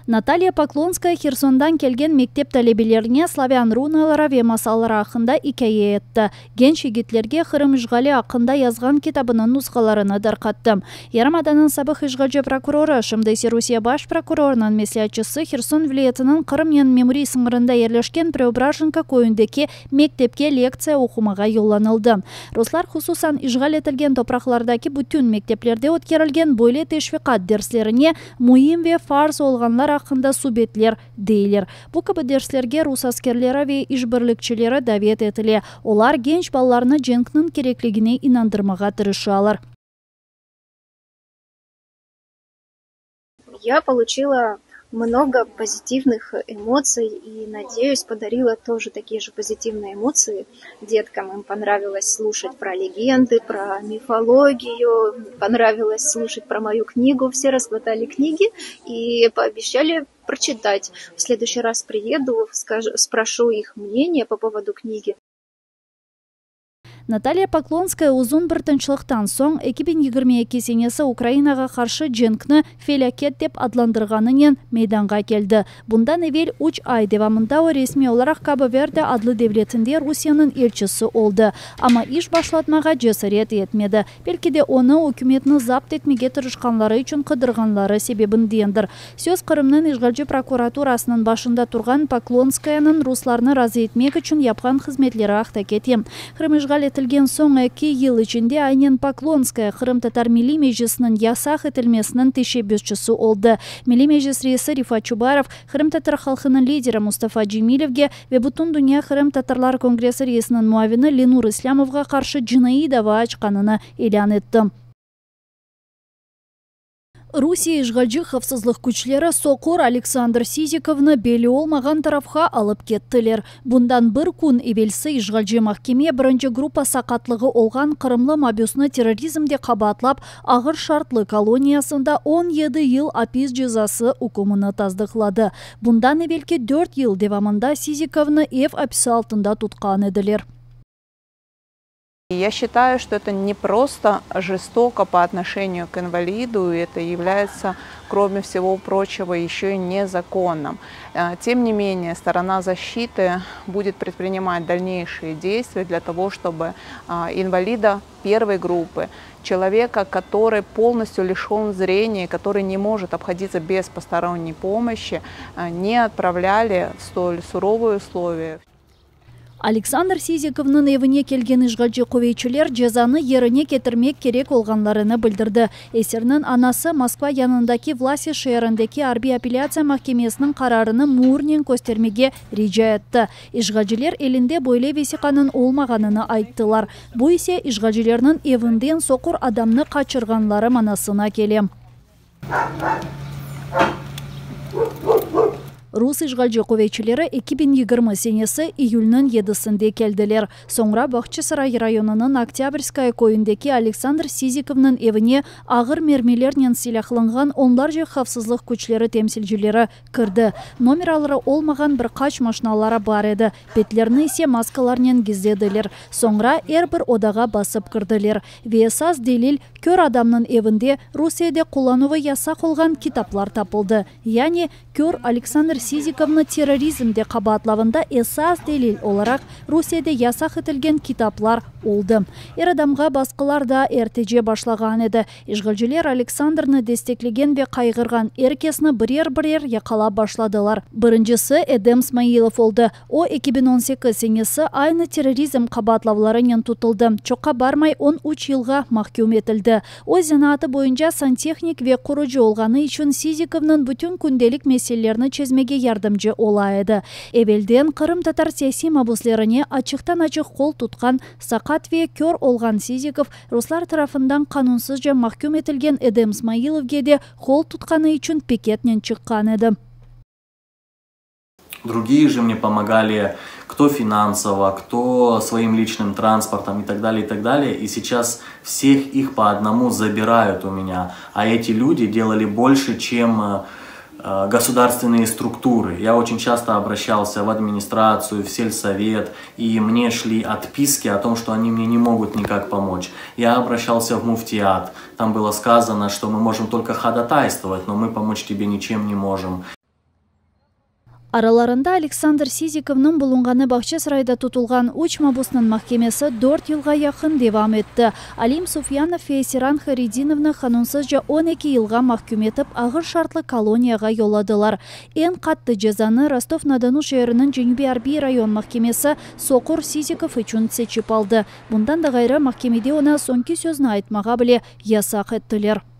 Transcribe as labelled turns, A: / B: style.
A: Natalya Poklonskaya Hersondan kelgen mektep talebelerine slavân runaları ve masalları aqqında ikâye etti, genç yigitlerge Qırım işğali aqqında yazğan kitabınıñ nushalarını darqattı. Yarımadanıñ sabıq işğalci prokurorı, şimdi ise Rusiye baş prokurorınıñ mesleatçısı Herson vilâyetiniñ Qırımnen memuriy sıñırında yerleşken Preobrajenka köyündeki mektepke lektsiya oqumağa yollanıldı. Ruslar, hususan, işğal etilgen topraqlardaki bütün mekteplerde ötkerilgen böyle teşviqat derslerine müim ve farz olğanlar aqqında subetler deyler. Bu kibi derslerge rus askerleri ve işbirlikçileri davet etile, olar genç balalarnı cenkniñ kerekligine inandırmağa tırışalar.
B: Я получила много позитивных эмоций и, надеюсь, подарила тоже такие же позитивные эмоции деткам. Им понравилось слушать про легенды, про мифологию, понравилось слушать про мою книгу. Все расхватали книги и пообещали прочитать. В следующий раз приеду, скажу, спрошу их мнение по поводу книги.
A: Natalya Poklonskaya uzun bir tınçlıqtan soñ 2022 senesi Ukrainağa qarşı cenkni felâket dep adlandırğanınen meydanğa keldi. Bundan evel üç ay devamında o resmiy olaraq Kabo-Verde adlı devletinde Rusiyeniñ elçisi oldı. Amma iş başlatmağa cesaret etmedi. Belki de onı ükümetni zapt etmege tırışqanları içün qıdırğanları sebebindendir. Söz Qırımnıñ işğalci prokuraturasınıñ başında turğan Poklonskayanıñ ruslarnı razı etmek içün yapqan hızmetleri aqta kete. Qırım işğal etilgen soñ eki yıl içinde aynen Poklonskaya Qırımtatar Milliy Meclisiniñ yasaq etilmesiniñ teşebbüsçisi oldı. Milliy Meclis reisi Refat Çubarov qırımtatar halqınıñ lideri Mustafa Cemilevge ve Bütündünya qırımtatarlar kongressi reisiniñ muavini Lenur İslâmovğa qarşı cinaiy dava açqanını ilân etti. Rusiye işğalci havfsızlıq küçleri soqur Aleksandr Sizikovnı belli olmağan tarafqa alıp kettiler. Bundan bir kün evelsi işğalci mahkeme birinci gruppa saqatlığı olğan qırımlı mabüsni terrorizmde qabaatlap, ağır şartlı koloniyasında 17 yıl apis cezası ükmüni tasdıqladı. Bundan evelki dört yıl devamında Sizikovnı ev apisi altında tutqan ediler.
C: Я считаю, что это не просто жестоко по отношению к инвалиду, и это является, кроме всего прочего, еще и незаконным. Тем не менее, сторона защиты будет предпринимать дальнейшие действия для того, чтобы инвалида первой группы, человека, который полностью лишен зрения, который не может обходиться без посторонней помощи, не отправляли в столь суровые условия.
A: Aleksandr Sizikovnıñ evine kelgen işğalci quvetçiler cezanı yerine ketirmek kerek olğanlarını bildirdi. Esirniñ anası Moskva yanındaki Vlasis şeerindeki arbiy apellâtsiya mahkemesiniñ qararını müürnen köstermege rica etti. İşğalciler elinde böyle vesiqanıñ olmağanını ayttılar. Bu ise işğalcilerniñ evinden soqur adamnı qaçırğanları manasına kele. Rus işğalci quvetçileri 2020 senesi iyülniñ yedisinde keldiler. Soñra Bağçasaray rayonınıñ Oktâbrskoye köyündeki Aleksandr Sizikovnıñ evine ağır mermilernen silâhlanğan onlarca havfsızlıq küçleri temsilcileri kirdi. Nomeraları olmağan bir qaç maşinaları bar edi, betlerini ise maskalarnen gizlediler. Soñra er bir odağa basıp kirdiler. Ve esas delil, kör adamnıñ evinde Rusiyede qullanuvı yasaq olğan kitaplar tapıldı. Yani, kör Aleksandr Sizikovnı terrorizmde qabaatlavında esas delil olaraq Rusiyede yasaq etilgen kitaplar oldı. Er adamğa basqılar daa ertece başlağan edi. İşğalciler Aleksandrnı desteklegen ve qayğırğan er kesni birer-birer yaqalap başladılar. Birincisi Edem Smailov oldı. O, 2018 senesi aynı terrorizm qabaatlavlarınen tutuldı. Çoqqa barmay 13 yılğa mahküm etildi. Öz zenaatı boyunca santehnik ve qurucı olğanı içün Sizikovnıñ bütün kündelik meselelerini çezmege yardımcı ola edi. Evelden qırımtatar siyasiy mabuslerine açıqtan-açıq qol tutqan, saqat ve kör olğan Sizikov ruslar tarafından qanunsızca mahküm etilgen Edem Smailovge de qol tutqanı içün piketnen çıqqan edi.
D: Другие же мне помогали, кто финансово, кто своим личным транспортом и так далее, и так далее. И сейчас всех их по одному забирают у меня. А эти люди делали больше, чем... Государственные структуры. Я очень часто обращался в администрацию, в сельсовет, и мне шли отписки о том, что они мне не могут никак помочь. Я обращался в муфтият, там было сказано, что мы можем только ходатайствовать, но мы помочь тебе ничем не можем.
A: Aralarında Aleksandr Sizikovnıñ bulunğanı Bağçasarayda tutulğan üç mabusnıñ mahkemesi 4 yılğa yaqın devam etti. Alim Sufyanov ve Seyran Hayreddinovnı qanunsızca 12 yılğa mahküm etip ağır şartlı koloniyağa yolladılar. Eñ qattı cezanı Rostov-na-Donu şeeriniñ Cenübiy arbiy rayon mahkemesi soqur Sizikov içün seçip aldı. Bundan da ğayrı mahkemede oña soñki sözni aytmağa bile yasaq ettiler.